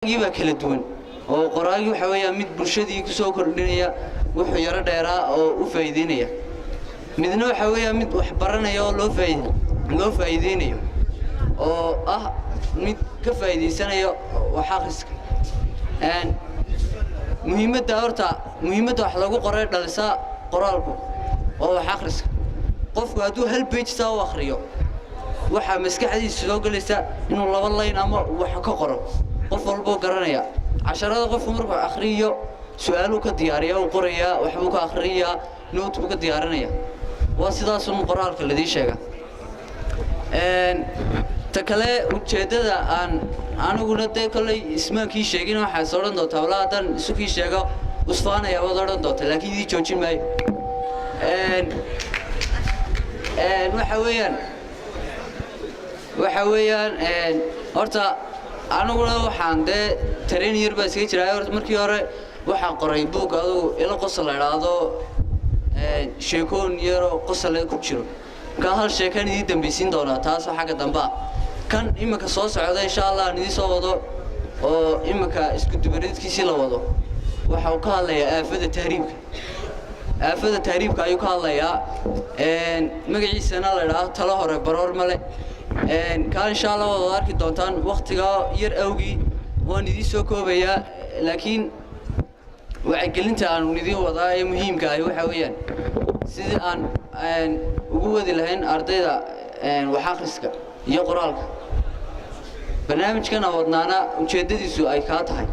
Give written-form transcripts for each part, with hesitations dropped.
Baa kala duwan oo qoraagii waxa weeyaa mid bulshadii ku soo kordhinaya wuxuu yaro dheeraa oo u faa'iideynaya, midna waxa weeyaa mid wax baranaya oo loo faa'iideynayo oo ah mid ka faa'iideysanaya wax akhriska. Muhiimadda horta, muhiimadda wax lagu qoray dhalisaa qoraalku oo wax akhriska. Qofku hadduu hal page saa u akhriyo, waxaa maskaxdiisa soo gelaysa inuu laba line ama wax ka qoro. Qof walboo garanaya casharada, qofku markuu akhriyo su-aaluu ka diyaariyaa, uu qorayaa, waxbuu ka akhriyaa, note buu ka diyaarinaya. Waa sidaasun qoraalka ladii sheega. Ta kale, ujeeddada aan aniguna dee kolley ismaankii sheegin, waxaa is odhan doontaa, walaa haddaan isukii sheego usfaanaya waad odhan doonta, laakiin idii joojin maayo. Waxa weeyaan horta aniguna waxaan dee tareen yar baa iskaga jiraa. Horta markii hore waxaan qoray buug adugu ilo qosol la idhaahdo, sheekooyin yaroo qosole ku jiro. Markaa hal sheekaan idiin dambaysiin doonaa, taasoo xagga dambe ah. Kan iminka soo socda, insha Allah, aan idiin soo wado oo iminka isku dubaridkiisii la wado, waxa uu ka hadlayaa aafada tahriibka. Aafada tahriibka ayuu ka hadlayaa, magaciisana la idhaahdo Talo Hore Baroor Male. Kaa insha Allah waad arki doontaan. Waktigaa yar awgii waan idiin soo koobayaa, laakiin wacyigelinta aanu idiin wadaa ee muhiimka ahi waxa weeyaan sidii aan ugu wadi lahayn ardayda wax akhriska iyo qoraalka. Barnaamijkan aan wadnaana ujeeddadiisu ay kaa tahay.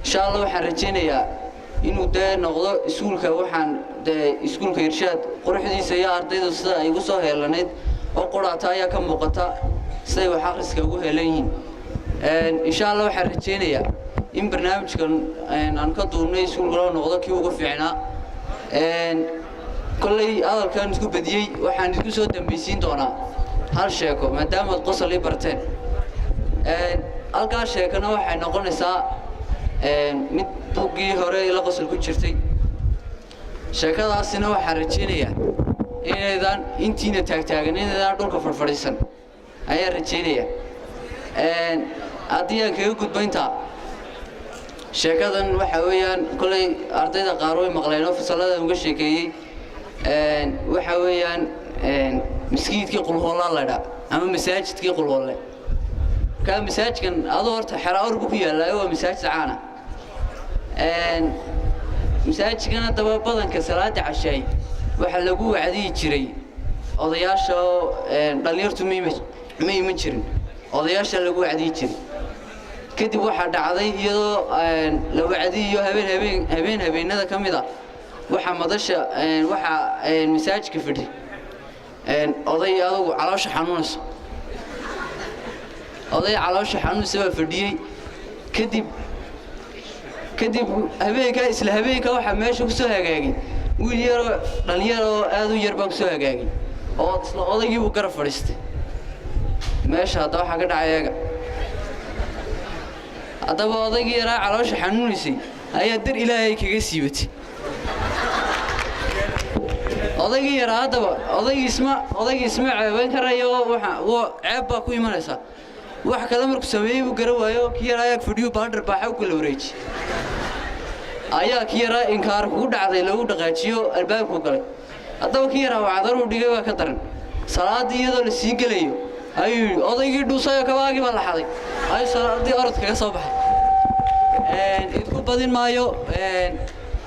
Insha Allah waxaan rajaynayaa inuu dee noqdo iskuulka, waxaan dee iskuulka Irshaad quruxdiisa iyo ardaydu sida ay ugu soo heelanayd oo quraata ayaa ka muuqata siday wax akhriska ugu heelan yihiin. Insha Allah waxaan rajaynayaa in barnaamijkan aan ka duubnay iskuulka loo noqdo kii ugu fiicnaa. Kolley hadalkan isku badiyey, waxaan isku soo dambaysiin doonaa hal sheeko, maadaamaad qosol ii barteen. Halkaa sheekana waxay noqonaysaa mid buuggii hore ila qosol ku jirtay. Sheekadaasina waxaan rajaynayaa inaydan intiina taagtaagan, inaydaan dhulka fadhfadhiisan ayaan rajaynayaa. Haddii aan kaga gudbo intaa, sheekadan waxa weeyaan kolley ardayda qaar way maqleen oo fasalladan uga sheekeeyey. Waxa weeyaan maskiidkii Qulhoolaa la dhaa ama masaajidkii Qulhoolle. Markaa masaajidkan adoo horta xera orgu ku yaallaayo, waa masaajid caana. Masaajidkan haddaba badanka salaada cashaay waxaa lagu wacdiyi jiray odayaasha, oo dhallinyartu ma iman jirin, odayaasha lagu wacdiyi jiray. Kadib waxaa dhacday iyadoo la wacdiyiyo habeen habeenada ka mid a, waxaa madasha, waxaa masaajidka fadhi oday adugu caloosha xanuunayso. Oday caloosha xanuunaysa baa fadhiyey. Kadib habeenkaa, isla habeenka, waxaa meesha kusoo hagaagay wiil yaroo dhalinyaroo aad u yar baa kusoo hagaagay oo isla odaygii buu garab fadhiistay meesha. Haddaba waxaa ka dhacay eega. Haddaba odaygii yaraa caloosha xanuunaysay ayaa dar Ilaahay kaga siibatay odaygii yaraa. Haddaba odaygii isma ceebayn karayo, waxa ceeb baa ku imanaysaa. Wax kale markuu sameeyey buu garan waayo. Kii yaraa ayaa fadhiyu baadhar baaxa u kala wareeji ayaa kii yaraa inkaar kugu dhacday lagu dhaqaajiyo, albaabku galay. Haddaba kii yaraa wacdaruu dhigay baa ka daran. Salaaddii iyadoo la sii gelayo ayuu yidhi, "Odaygii dhuusayo, kabaagii baa la xaday." Ayuu salaaddii orod kaga soo baxay. Idku badin maayo.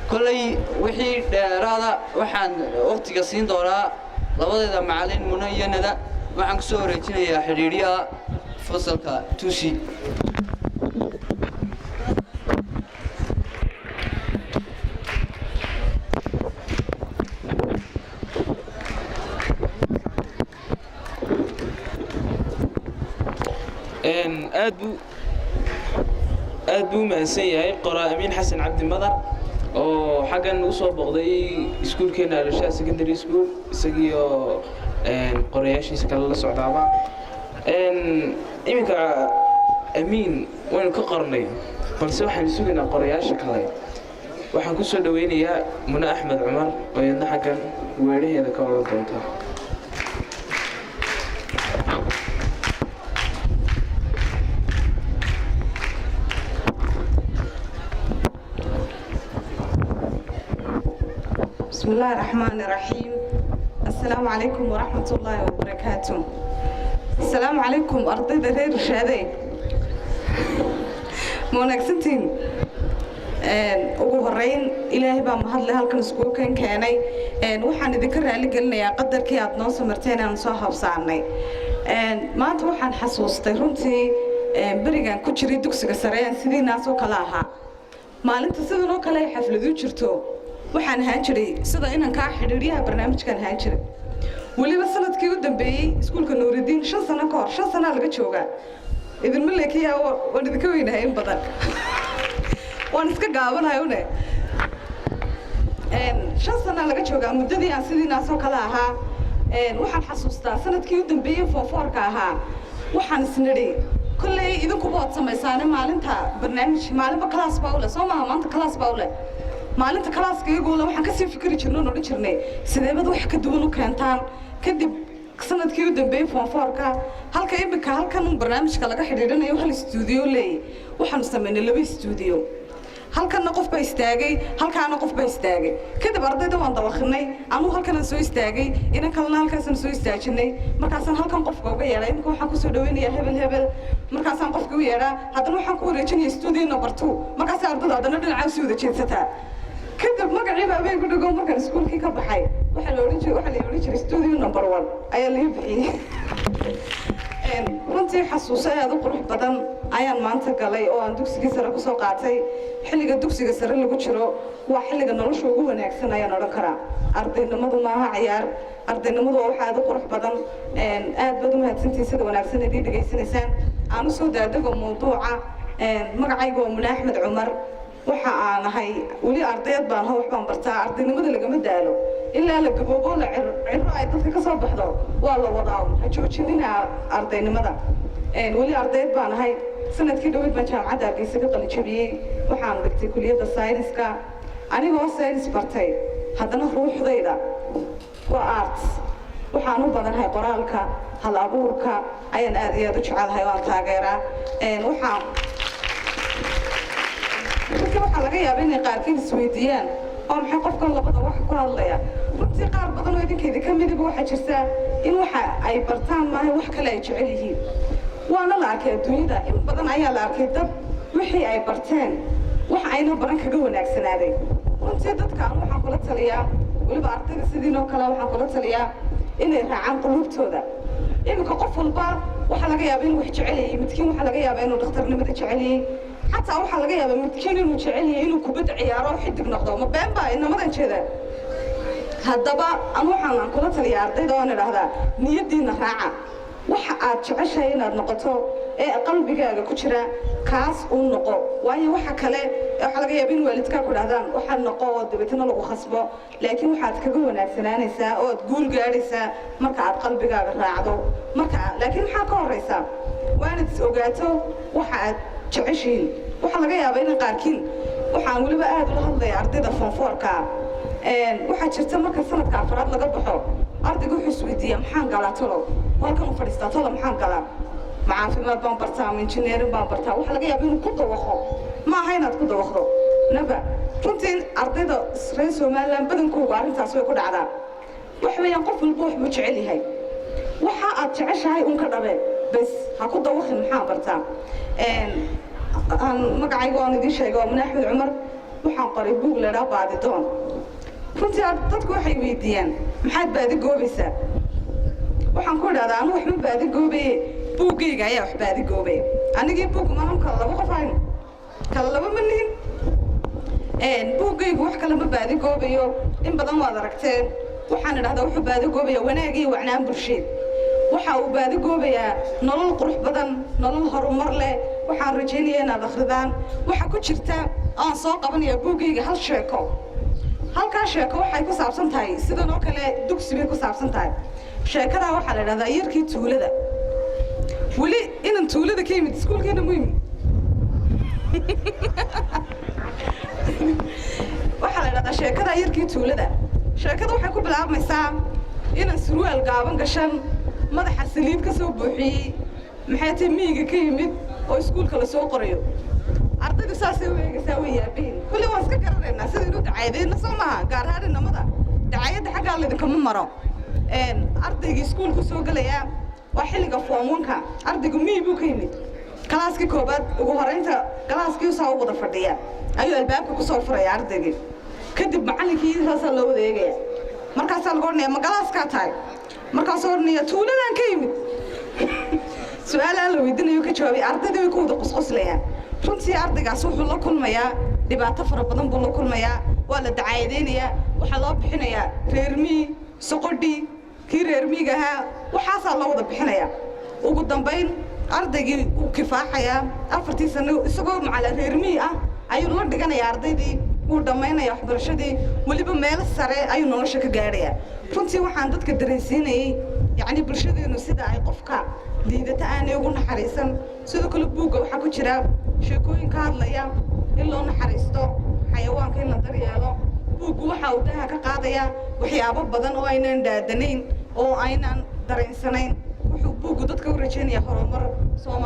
Kolley wixii dheeraada waxaan waqtiga siin doonaa labadeeda macallin, Muna iyo Nada. Waxaan kusoo wareejinayaa xidhiidhyaha fasalka 2C. Aad buu u mahadsan yahay qoraa Amiin Xasan Cabdi Madar oo xaggan ugu soo booqday iskuulkeena Alishaa Secondary School, isagiyo qorayaashiisa kale la socdaaba. Iminka Amiin waynu ka qornay, balse waxaan sugaynaa qorayaasha kale. Waxaan ku soo dhaweynayaa Mune Axmed Cumar oo iyadna xaggan weedhaheeda ka odhan doonta. بسم الله الرحمن الرحيم. السلام عليكم ورحمة الله وبركاته. السلام عليكم ardayda reer Irshaadey, ma wanaagsantiin? Ugu horeyn, Ilaahay baa mahadle halkan iskuulkan keenay. Waxaan idinka raali gelinayaa qadarkii aad noo samarteen aan soo habsaanay maanta. Waxaan xasuustay runtii berigan ku jiray dugsiga sare aan sidiinaas oo kale ahaa. Maalinta sidan oo kale ay xafladu jirto, waxaan ahaan jiray sida inankaa xidhiidhyaha barnaamijkaan ahaan jiray. Weliba sanadkii u dambeeyey iskuulka Nuuridiin, 5 sano ka hor, 5 sanaa laga joogaa. Idinma leekiyaa, waan idinka weynahay in badan, waan iska gaabanahay une. 5 sanaa laga joogaa muddadii aan sidiinaasoo kale ahaa. Waxaan xasuustaa sanadkii u dambeeyey form four-ka ahaa, waxaan isnidhi kolley idinkuba waad samaysaane maalinta barnaamij, maalinba class baa u leh, soo maaha? Maanta class baa u leh. Maalinta class-ka iyagoo le waxaan kasii fikri jirnay oon odhan jirnay, sideebad wax ka duwan u keentaan? Kadib sanadkii u dambeeyey form four-ka, halka imika halkan barnaamijka laga xidhiidhanayo hal stuudiyo leeyay, waxaanu samaynay laba stuudiyo. Halkanna qof baa istaagay, halkaana qof baa istaagay. Kadib ardayda waan dawakhinay. Anugu halkanaan soo istaagay, inan kalena halkaasaan soo istaajinay. Markaasaan halkan qofka uga yeedhaa, "Imika waxaan kusoo dhaweynayaa hebel hebel." Markaasaan qofka u yeedhaa, haddana waxaan ku wareejinaya studio number 2. Markaasay ardayda haddana dhinacaa usii wada jeedsataa. Kadib magacii baa habeen ku dhigo. Markaan iskuulkii ka baxay, waxaa la odhan jiray studio number 1 ayaa laga bixiyey. Runtii xasuuso aad u qurux badan ayaan maanta galay oo aan dugsigii sare kusoo qaatay. Xilliga dugsiga sare lagu jiro waa xilliga nolosha ugu wanaagsan ayaan odhan karaa. Ardaynimadu maaha cayaar, ardaynimadu waa wax aad u qurux badan. Aad baad u mahadsantihin sida wanaagsan aad ii dhegaysanaysaan. Aan usoo daadego mawduuca. Magacayga waa Mune Axmed Cumar. Waxa aan ahay weli ardayad baan ho, wax baan bartaa. Ardaynimada lagama daalo ilaa la gaboobo, la ciro ay dadka ka soo baxdo, waa la wadaa. Ha joojinina ardaynimada. Weli ardayad baan ahay. Sanadkii dhaweyd baan Jaamacadda Hargeysa ka qalinjabiyey. Waxaan dhigtay kuliyadda sayniska. Anigoo saynis bartay, haddana ruuxdayda waa arts. Waxaan u badanahay qoraalka, hal abuurka ayaan aad iyo aad u jecelahay oo aan taageeraa. Waxaa runtii waxaa laga yaaba inay qaarkiin isweydiiyaan, oo maxay qofkan labada wax ku hadlaya? Runtii qaar badan oo idinkayda ka midiba waxaa jirta in waxa ay bartaan maaha wax kale ay jecel yihiin. Waana la arkay adduunyada, in badan ayaa la arkay dad wixii ay barteen wax ayna baran kaga wanaagsanaaday. Runtii dadka anu waxaan kula taliyaa, weliba ardayda sidiinoo kale, waxaan kula taliyaa inay raacaan quluubtooda. Iminka qof walba waxaa laga yaaba inuu wax jecel yahay. Midkiin waxaa laga yaabaa inuu dhakhtarnimada jecel yahay. Xataa waxaa laga yaabaa midkiin inuu jecel yahay inuu kubadda ciyaaro oo xidig noqdo. Ma been baa inamadan jeeda? Haddaba anu waxaan aan kula taliyaa ardayda oon idhaahdaa, niyaddiinna raaca. Waxa aad jeceshahay inaad noqoto ee qalbigaaga ku jira, kaas uu noqo. Waayo, waxa kale waxaa laga yaaba in waalidkaa ku dhahdaan waxaad noqo oo dabeetana lagu khasbo. Laakiin waxaad kaga wanaagsanaanaysaa oo aad guul gaadhaysaa marka aad qalbigaaga raacdo. Marka laakiin maxaa ka horraysaa? Waa inaad is ogaato waxa aad jeceshihiin. Waxaa laga yaabaa in qaarkiin, waxaan weliba aad ula hadlaya ardayda form four-ka, waxaa jirta marka sanadka afraad laga baxo, ardayga wuxuu isweydiiyaa, "Maxaan galaa talo?" Halkan u fadhiistaa, "Talo maxaan galaa? Ma caafimaad baan bartaa ama engineering baan bartaa?" Waxaa laga yaaba inuu ku dawaqo. Ma aha inaad ku dawaqdo naba. Runtii ardayda reer Somaliland badankooga arrintaas way ku dhacdaa. Waxa weeyaan, qof walba wax buu jecel yahay. Waxa aad jeceshahay un ka dhabe bas, ha ku dawaqin maxaan bartaa. Aan magacayga waan idiin sheegay, waa Mune Axmed Cumar. Waxaan qoray buug la idhaha Baadidoon. Runtii dadku waxay weydiiyaan, "Maxaad baadi goobaysaa?" Waxaan ku idhahdaa, "Anu waxma baadi goobaye, buuggayga ayaa wax baadi goobaya." Anigii buug maahan kala laba qof aynu kala laba ma nihin. Buuggaygu wax kale ma baadi goobayo, in badan waad aragteen. Waxaan idhahdaa, wuxuu baadi goobaya wanaag iyo wacnaan bulsheed. Waxa uu baadi goobayaa nolol qurux badan, nolol horumar leh. Waxaan rajaynaya inaad akhridaan. Waxaa ku jirta aan soo qabanayaa buuggayga hal sheeko. Halkaa sheeko waxay ku saabsan tahay sidan oo kale dugsi bay ku saabsan tahay. Sheekadaa waxaa la idhahdaa Yarkii Tuulada. Weli inan tuulada ka yimid iskuulkeena mu yimid. Waxaa la idhahdaa sheekada Yarkii Tuulada. Sheekada waxay ku bilaabmaysaa inan surwaal gaaban gashan, madaxa saliid ka soo buuxiyey, maxay tahay, miyiga ka yimid oo iskuulka la soo qorayo. Ardaydu saasay u eegaysaa, way yaabihin. Kulli waan iska garanaynaa sida inuu dacaydeyna, soo maaha? Gaar ahaan inamada. Xaggaa laydinkama maro. Ardaygii iskuulku soo gelayaa waa xilliga form one-ka. Ardaygu miyi buu ka yimid. Kalaaskii koobaad ugu horeynta kalaaskii saa u wada fadhiya ayuu albaabka ku soo furaya ardaygii. Kadib macallinkii saasaa loo wada eegaya. Markaasaa lagu odhanaya, "Ma galaaskaa tahay?" Markaasuu odhanaya, "Tuuladaan ka yimid." Su-aalaa la weydiinayo ka jawaabay. Ardaydii way ku wada qosqoslayaan. Runtii ardaygaas wuxuu la kulmayaa dhibaato fara badan buu la kulmayaa. Waa la dacaayadeynayaa, waxaa loo bixinayaa reer miyi, soqodhii, kii reer miyiga ahaa, waxaasaa loo wada bixinayaa. Ugu dambayn ardaygii wuu kifaaxayaa. 4-tii sano isagoo macala reer miyi ah ayuu la dhiganayaa ardaydii, wuu dhammaynaya waxbarashadii, weliba meel sare ayuu nolosha ka gaadhayaa. Runtii waxaan dadka dareensiinayey, yacni, bulshadeenu sida ay qofka liidata aanay ugu naxariisan. Sidoo kale buugga waxaa ku jira sheekooyin ka hadlaya in loo naxariisto xayawaanka, in la daryeelo. Buuggu waxa uu daha ka qaadayaa waxyaabo badan oo aynaan dhaadanayn oo aynaan dareensanayn. Wuxuu buuggu dadka u rajaynayaa horumar Soomaali.